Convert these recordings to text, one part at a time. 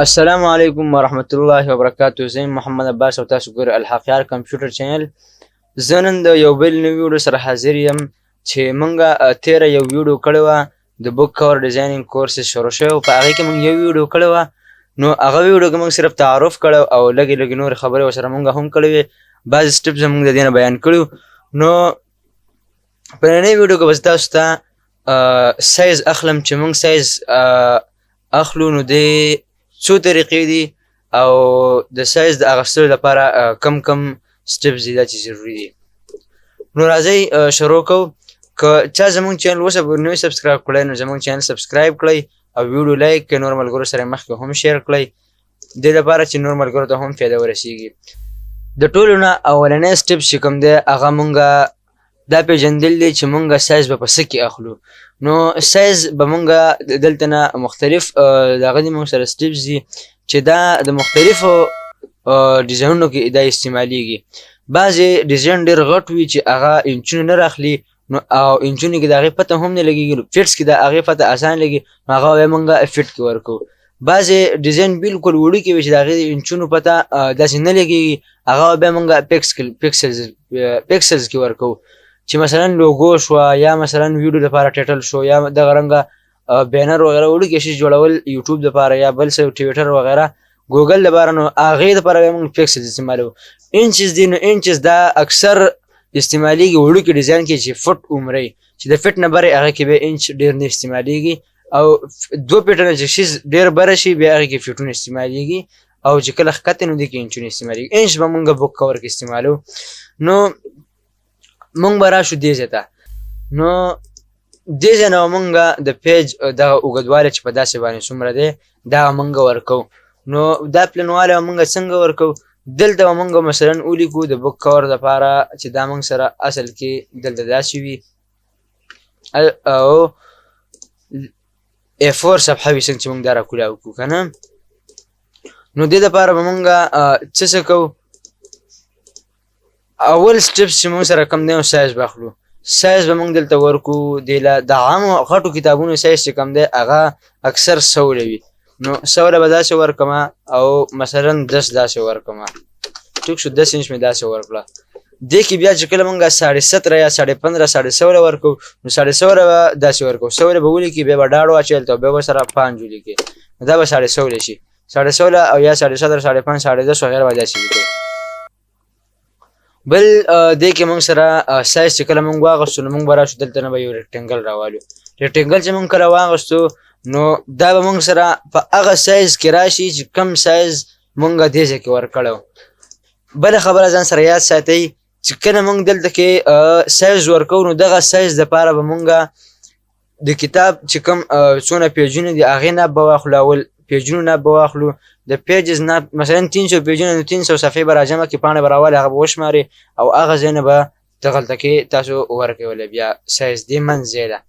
السلام علیکم ورحمت الله وبرکاته. زه محمد عباس او تاسو ګورئ الحقیار کمپیوټر چینل. زه نن د یو بل نوي ویډیو سره حاضر یم چې مونږه تیره یو ویډیو کړې وه، د book cover designing course شروع شوی، په هغې کې مونږ یو ویډیو کړې وه. نو هغه ویډیو کې مونږ صرف تعارف کړی او لږې لږې نورې خبرې ورسره مونږ هم کړې وې، بعضې steps مونږ د دې نه بیان کړي. نو په نننۍ ویډیو کې به زه تاسو ته سایز اخلم. چې مونږ سایز اخلو نو د څو طریقې دي او د سایز د اخیستلو لپاره کم کم steps دي دا چې ضروري دي. نو راځئ شروع کوو. که چا زمونږ چینل اوسه پورې نه وي subscribe کړی نو زمونږ چینل subscribe کړئ او ویډیو like کړئ، نور ملګرو سره مخکې هم share کړئ، دې لپاره چې نور ملګرو ته هم فایده ورسیږي. د ټولو نه اولنی step چې کوم دی هغه مونږه دا پیژندل دي چې مونږه سایز به په څه کې اخلو. نو سایز به مونږه دلته نه مختلف دغه دي مونږ سره steps دي چې دا د مختلفو ډیزاینونو کې دا استعمالیږي. بعضې ډیزاین ډېر غټ وي چې هغه انچونه نه راخلي، نو او انچونو کې د هغې پته هم نه لګېږي، نو feets کې د هغې پته اسان لګي، نو هغه بیا مونږه feet کې ورکوو. بعضې ډیزاین بالکل وړوکی وي چې د هغې انچونو پته داسې نه لګېږي، هغه بیا مونږه pixels کې ورکوو. چې مثلا لوګو شوه یا مثلا ویډیو لپاره title شو یا دغه رنګه banner وغیره وړوکی شي جوړول یوټیوب لپاره یا بل څه ټویټر وغیره ګوګل لپاره، نو هغې لپاره بیا مونږ pixels استعمالوو. inches دي، نو inches دا اکثر استعمالیږي وړوکي ډیزاین کې چې فټ عمرې چې د فټ نه بره هغه کې بیا انچ ډېر نه استعمالیږي، او دوه فټونه چې شیز ډېر بره شي بیا هغې کې فټونه استعمالیږي، او چې کله ښکته نو دې کې انچونه استعمالیږي. انچ به مونږ book cover کې استعمالو. نو مونږ به راشو دې ځای ته، نو دې ځای نه مونږ د page دغه اوږدوالی چې په داسې باندې څومره دی دا مونږ ورکوو. نو دا پلنوالی به مونږ څنګه ورکوو؟ دلته به مونږ مثلا ولیکو د book cover دپاره چې دا مونږ سره اصل کې دلته داسې وي او A4 صفحه وي څنګه چې مونږ دا راکولاو کړو که نه. نو دې دپاره به مونږ څه څه کوو؟ اول steps چې مونږ سره کوم دی نو سایز به اخلو. سایز به مونږ دلته ورکو دې له د عامو غټو کتابونو سایز چې کوم دی هغه اکثر سوله وي، نو سوله به داسې ورکمه او مثلا 10 داسې ورکمه، ټیک شو، 10 انچ مې داسې ورکړه. دې کې بیا چې کله مونږ 17.5 یا 15.5 16.5 ورکو نو 16.5 به داسې ورکو، سوله به ولیکي بیا به ډاډ واچوي هلته بیا به سره 5 ولیکي، نو دا به 16.5 شي، 16.5 او یا 17.5 5.5 10.5 وغیره به داسې لیکي. بل دې کې مونږ سره سایز چې کله مونږ واغستو نو مونږ به راشو دلته نه به یو rectangle راوالو. rectangle چې مونږ کله واغستو نو دا به مونږ سره په هغه سایز کې راشي چې کم سایز مونږ دې ځای کې ورکړی. بله خبره ځان سره یاد ساتئ چې کله مونږ دلته کې سایز ورکوو نو دغه سایز دپاره به مونږ د کتاب چې کوم څونه پیجونه دي هغې ناپ به واخلو، اول پیجونو ناپ به واخلو، د pages ناپ مثلا 300 پیجونه نو 300 صفحې به راجمع کړي، پاڼې به راوالي هغه به وشماري او هغه ځای نه به دغلته کې تاسو ورکولی بیا سایز دې منځ ځای ده،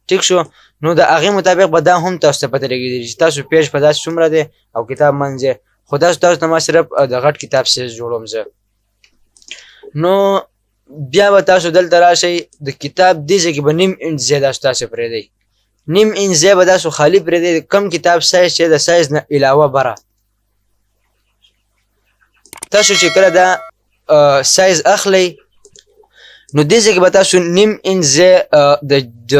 ټیک شو. نو د هغې مطابق به دا هم تاسو ته پته لګېدلي چې تاسو page په داسې څومره دی او کتاب منځ دی، خو تاسو ته ما صرف د غټ کتاب سایز جوړوم زه. نو بیا به تاسو دلته راشئ د کتاب دې ځای کې به نیم انچ ځای داسې تاسو پرېږدئ، نیم انچ ځای به تاسو خالي پرېږدئ، کم کتاب سایز چې د سایز نه علاوه بره تاسو چې کله دا سایز اخلئ نو دې ځای کې به تاسو نیم انچ ځای د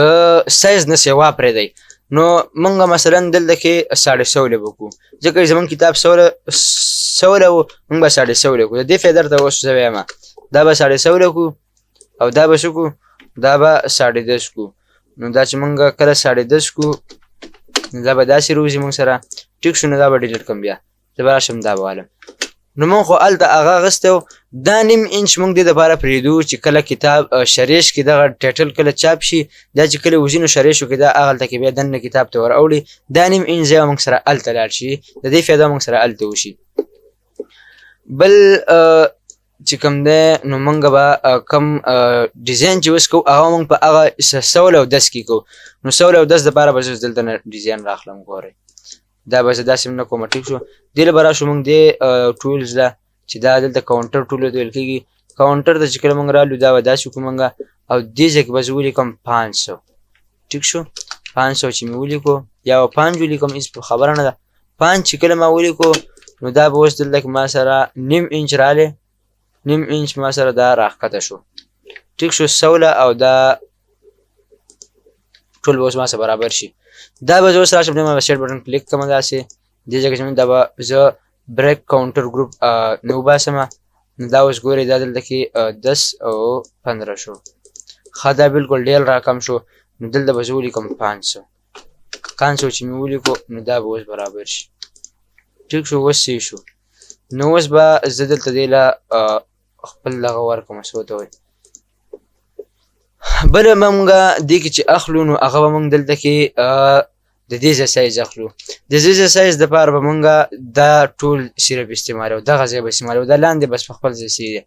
سایز نه سوا پرېږدئ. نو مونږ مثلا دلته کې 16.5 وکړو، ځکه چې زمونږ کتاب سوله و مونږ به 16.5 وکړو. د دې فایده درته اوس زه وایم، دا به 16.5 کړو او دا به څه کړو، دا به 10.5 کړو. نو دا چې مونږ کله 10.5 کړو نو دا به داسې روزي مونږ سره، ټیک شو. نو دا به delete کړم، بیا زه به راشم دا به والم. نو مونږ خو هلته هغه اخیستی و، دا نیم انچ مونږ دې دپاره پرېږدو چې کله کتاب شریش کې دغه title کله چاپ شي، دا چې کله وځي نو شریشو کې دا هغلته کې بیا دننه کتاب ته ور اوړي، دا نیم انچ ځای به مونږ سره هلته لاړ شي، د دې فایده مونږ سره هلته وشي. بل چې کوم دی نو مونږ به کوم ډیزاین چې اوس کوو هغه مونږ په هغه 110 کې کوو. نو 110 دپاره به زه اوس دلته نه ډیزاین راخلم، ګورئ دا به زه داسې هم نه کوم، ټیک شو. دې له به راشو مونږ دې tools له چې دا دلته contour tool ته ویل کېږي، contour ته چې کله مونږ رالو دا به داسې وکړو مونږ، او دې ځای کې به زه ولیکم 500، ټیک شو. 500 چې مې ولیکو یا به 5 ولیکم هېڅ خبره نه ده، پنج چې کله ما ولیکو نو دا به اوس دلته کې ما سره نیم انچ رالی، نیم انچ ما سره دا راښکته شو. ټیک شو، سوله او دا ټول به اوس ما سره برابر شي. دا به زه اوس راشم، ما به سیټ بټن کلیک کړم داسې دې ځای کې چې دا به زه بریک کاونټر ګروپ نه وباسم. نو دا اوس ګورئ دا دلته کې 10 او 15 شو. ښه، دا بالکل ډېر راکم شو. نو دلته به زه ولیکم 500، 500 چې مې ولیکو نو دا به اوس برابر شي. ټیک شو، اوس صحیح شو. نو اوس به زه دلته دی له خپل دغه ورکړم، څه ورته وایي. بله مونږ دې کې چې اخلو نو هغه به مونږ دلته کې د دې ځای سایز اخلو. د دې ځای سایز دپاره به مونږ دا ټول صرف استعمالوو، دغه ځای به استعمالوو، دا لاندې بس په خپل ځای صحیح دی.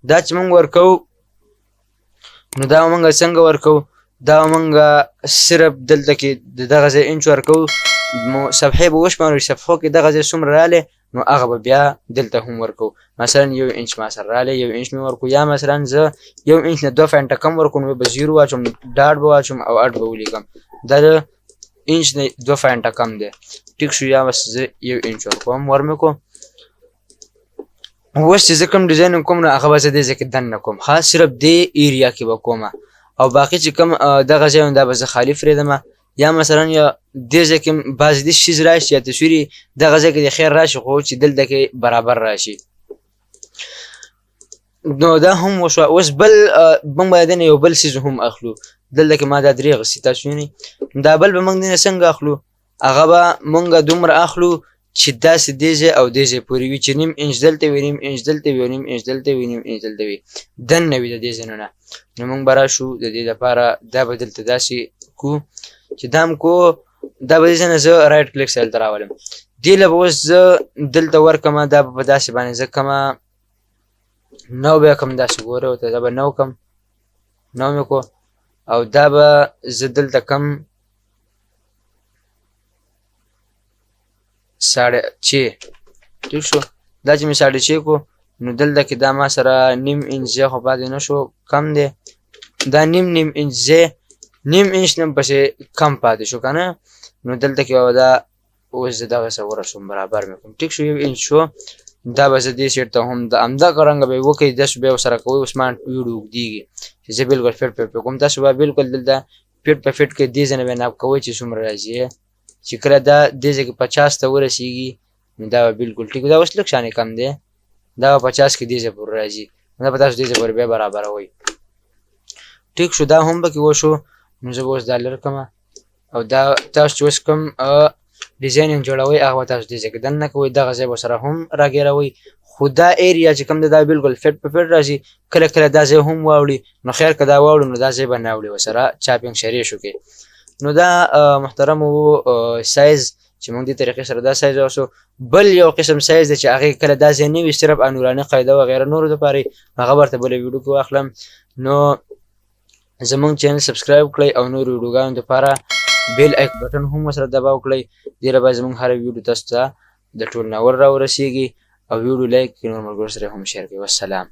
دا چې مونږ ورکوو نو دا به مونږ څنګه ورکوو؟ دا به مونږ صرف دلته کې د دغه ځای انچ ورکوو، نو صفحې به وشمارو چې صفحو کې دغه ځای څومره راغلی نو هغه به بیا دلته هم ورکوو. مثلا یو انچ ما سره راغلی، یو انچ مې ورکو، یا مثلا زه یو انچ نه 2 فاینټه کم ورکوم نو به 0 واچوم، ډاټ به واچوم او 8 به ولیکم. دا د انچ نه 2 فاینټه کم دی. ټیک شو، یا بس زه یو انچ ورکوم، ور مې کو. اوس چې زه کوم ډیزاین کوم نو هغه به زه دې ځای کې دننه کوم، ښه صرف دې ایریا کې به کوم، او باقي چې کوم دغه ځای دا به زه خالي پرېږدم. یا مثلا یا دې ځای کې بعضې داسې څیز راشي یا تصویر دغه ځای کې د خیر راشي خو چې دلته کې برابر راشي. نو دا هم وشوه. اوس بل موږ به دنه یو بل څیز هم اخلو. دلته کې ما دا درې غسي تاسو وینئ. دا بل به موږ دنه څنګه اخلو؟ هغه به موږ دومره اخلو چې داسې دې ځای او دې ځای پورې وي، چې نیم انچ دلته وي، نیم انچ دلته وي، نیم انچ دلته وي، نیم انچ دلته وي، دننه وي د دې ځایونو نه. نو موږ به راشو د دې دپاره دا به دلته داسې کو چې دا هم کو، دا به دې ځای نه زه رایټ کلیک سایل ته راولم. دې له به اوس زه دلته ورکړم، دا به په داسې باندې زه کومه نو به کوم داسې ګوره ورته، دا به نو کوم، نو مې کو، او دا به زه دلته کوم 6.5. ټیک شو، دا چې مې 6.5 کو نو دلته کې دا ما سره نیم انچ ځای خو پاتې نه شو، کم دی. دا نیم نیم انچ ځای، نیم انچ نه پسې کم پاتې شو که نه. نو دلته کې به دا اوس زه دغه څه ورسوم، برابر مې کوم. ټیک شو، یو انچ شو. دا به زه دې سیټ ته هم د همدغه رنګه به یې وکړئ، داسې بیا ورسره کوئ. اوس ما ویډیو اوږدېږي چې زه بالکل فټ په فټ کوم، تاسو به بالکل دلته فټ په فټ کې دې ځای نه به ناپ کوئ چې څومره راځي. چې کله دا دې ځای کې 50 ته ورسېږي نو دا به بالکل ټیک، دا اوس لږ شانې کم دی، دا به 50 کې دې ځای پورې راځي، نو دا به تاسو دې ځای پورې بیا برابروئ. ټیک شو، دا هم پکې وشو. نو زه به اوس دا لر کړم، او دا تاسو چې اوس کوم ډیزاینینګ جوړوئ هغه به تاسو دې ځای کې دننه کوئ، دغه ځای به سره هم راګیروئ. خو دا ایریا چې کوم دی دا بالکل فټ په فټ راځي. کله کله دا ځای هم واوړي، نو خیر که دا واوړي نو دا ځای به نه اوړي، ورسره چاپینګ شریع شو کې. نو دا محترم وو سایز چې موږ دې طریقې سره دا سایز اوسو. بل یو قسم سایز دی چې هغې کله دا ځای نه وي، صرف انوراني قاعده وغیره نورو دپاره، هغه ورته بله ویډیو کې واخلم. نو زمونږ چینل سبسکرایب کړئ او نورو ویډیوګانو دپاره بیل آیک بټن هم ورسره دباو کړئ. دې له به زمونږ هره ویډیو تاسو ته د ټول ناور راورسیږي، او ویډیو لایک کړئ، نور ملګرو سره هم شیر کړئ. والسلام.